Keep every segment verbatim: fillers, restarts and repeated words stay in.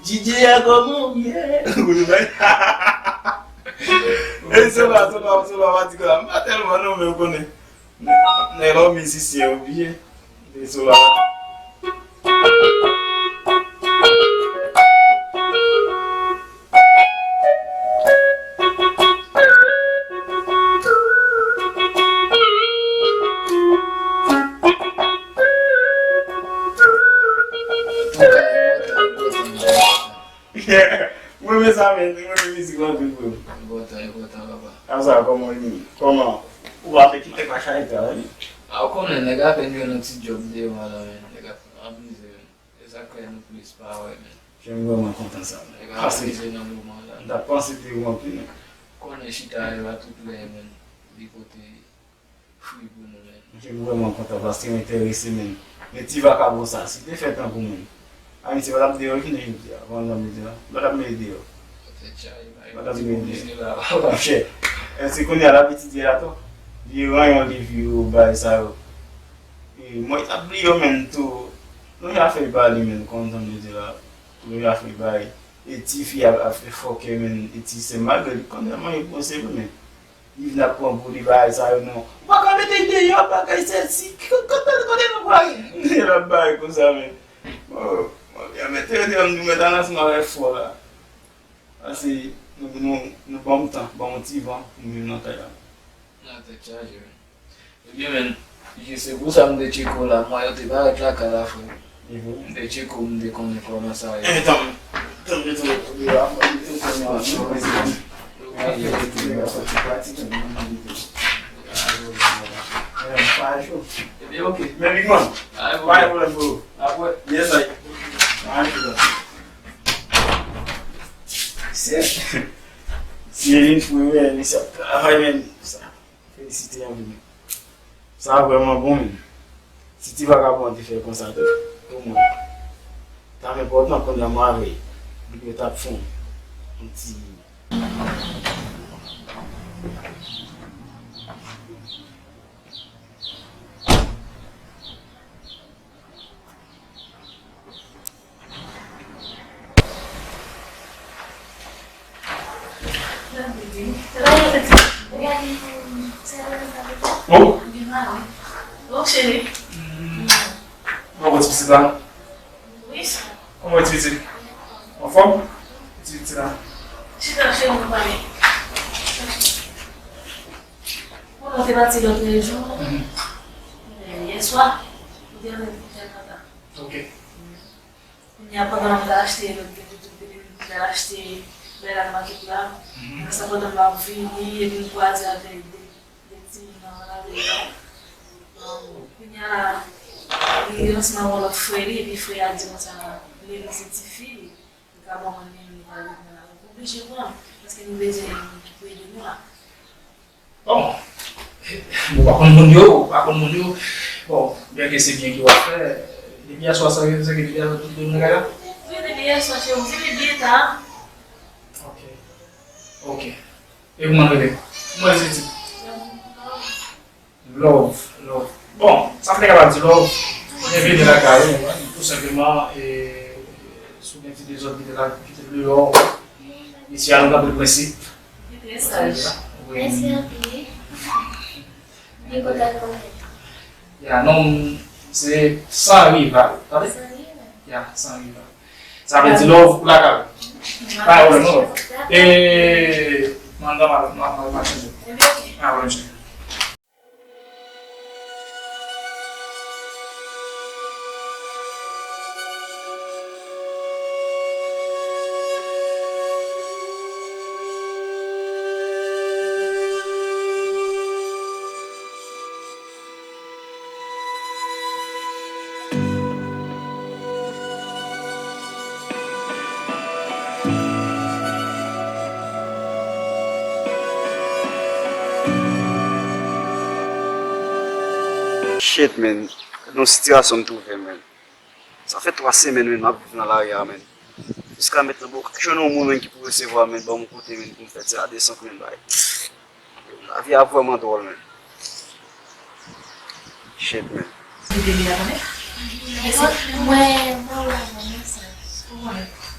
D J a kòman w ye? Ou konn bay. E se pa, se pa, se pa pati la. M pa tèlman non, men ou konnen. Nèg la, mizisyen, ou byen. E se pa. Mwen renmen sa, men, mwen renmen mizik la anpil, bro. Enpòtan, enpòtan, papa. Sa, kòman li? Kòman? Ou pa fè ti tèt pa chaje, wi. A, ou konnen, nèg apèn jwenn yon ti djòb deyò a la, men, nèg ap anvize, men. E sa k fè nou plis pa wè, men. Jan m vrèman kontan sa, men. Nèg ap anvize nan moman la. M t ap panse de ou anpil, men. Konnen chita e pa tout lè, men. Li pote fwi pou nou, men. Ok, m vrèman kontan paske m enterese, men. Men ti vakabon sa, si te fè tankou mwen. Ayiti pa t ap deyò jounen jodi a, kòman m di a? M pa t ap mete deyò. Tèt chaje, pa t ap mete deyò. Monchè, èske kounye a l ap etidye atò? Li ranyon li vi yo, bagay sa yo. E, mwen, t ap bliye yo, men, tou. Nou ya fè l ba li, men, kòman m di la. Nou ya fè l ba li. E ti fi ap, ap fè fòkè, men, e ti sè malgre li konnen mwen e bon sè vre, men. Li vin ap pran pou li bagay sa yo non. Ou pa ka mete l deyò, bagay sesi. Kote, kote nou pral? L ap bay konsa, men. Bon, bon, byen mete yo deyò, m di mwen ta nan sima avèk fò la. Pase nou, nou, nou ban m tan, ban m yon ti van pou m vin nan kay la. Nan tèt chaje, men. Ebyen, men, se pou sa m te tcheke w la, mwa yo te parèt lakay la, frè. M te tcheke w, m te konnen kòman sa ye. Eh, tann, tann, tann, tann, tann, tann, tann, tann. Ebyen, ok. Men, big man. Pa gen pwoblèm, bro. Apre. Yes, I. Pa gen pwoblèm. Se, se li, frè, men, se travay, men, sa. Felisite anpil. Sa vrèman bon, men. Si ti vakabon an te fè konsa tou, omwen, t ap enpòtan kounye a mwen avè li, nou t ap fè yon ti. Oh. Oh, cheri. Kòman ti pitit la? Wi, sa. Kòman ti pitit? Anfòm? Ti pitit la. Chita, cheri, nou pale. Bon, nou te pati lòt jou. Mhm. Yè swa, nou te antre nan kaka. Ok. Kounye a, pandan m t ap achte lòt, gen tout, gen tout, m t ap achte bagay nan makèt la. Mhm. Apre sa, pandan m ap vini, epi m kwaze avèk de, de timoun nan lari a. Kounye a, li ansanm avèk yon lòt frè li, epi frè a di konsa, li se tifi li, li ka ban mwen li, li pa vin la. Oblije pran, paske nou bezwen moun ki pou ede nou la. Bon, ou pa konn moun yo, ou pa konn moun yo. Bon, byenke se byen ke w ap fè, depi yè swa sa, se ke depi yè swa tout moun nan kay la? Wi, depi yè swa, cheri, se te byen ta. Ok. Ok. E kòman w rele? Mwen se ti. Love, love. Bon, sa m te kapab di love. Byenveni lakay ou, tou senpleman, e, si w gen ti dezòd ki te la, ki te deyò, mesye a nou tankou prensip. Li trè saj. Wi. Mèsi anpil. Byen kontan konnen. Ya, non m se San Rival, tande? San Rival. Ya, San Rival. Sa vle di love pou lakay. Pa gen pwoblèm, non. E, mandan, madan, madan, madan, madan. Ebyen, ok. Pa gen pwoblèm, cheri. Shit, man. Nan sitiyasyon m twouve m, man. Sa fè twa semèn, man, m ap viv nan lari a, man. Jiska mentnan, poko jwenn yon moun, man, ki pou resevwa m, man, ban m yon kote, man, pou m fè ti ladesann, man, bay. Lavi a vrèman dwòl, man. Shit, man. Li te vin la konnen? Mwen, mwen, mwen, mwen, sa. Ou konnen?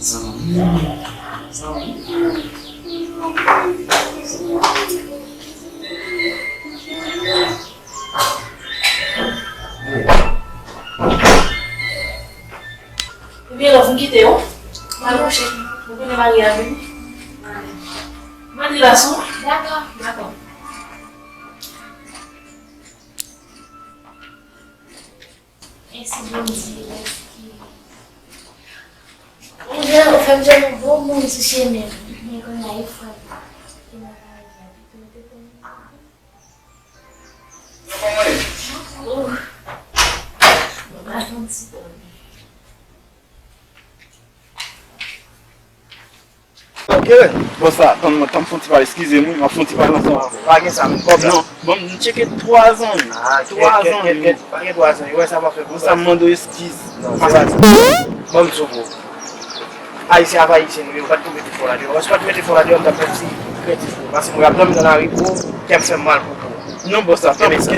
Zanmi, zanmi, zanmi. Ebyen, love, m kite w. M al kouche. Ou konnen mari a vini. Mande l a sou. Dakò. Dakò. Mèsi Bondye, paske ou jan, ou fè m jwenn yon bon moun sou chemen m. Men kounye a, e frè m ki nan kay la, pito m te konn. Ou, mwen pa santi bon. Ok. Bon, sa, tann mwen, tann m fè yon ti pale, eskize m, wi, m ap fè yon ti pale ansanm avè w. Pa gen sa, men kòb la. Non, bon, m tcheke twa zan. Ah, twa zan. Kèt, kèt, kèt, pa gen twa zan. Wè sa m ap fè pou sa, m mande w eskiz. Non, se pa sa. Bon, m sou pou. Ayisyen ap Ayisyen, nou, yo pa t tou mete fò la deyò. Si yo pa t mete fò la deyò, m t ap fè ti kredit pou ou. Paske mwen ap dòmi nan lari pou ou, kè m fè m mal pou ou. Non, bon, sa, tann mwen, sa.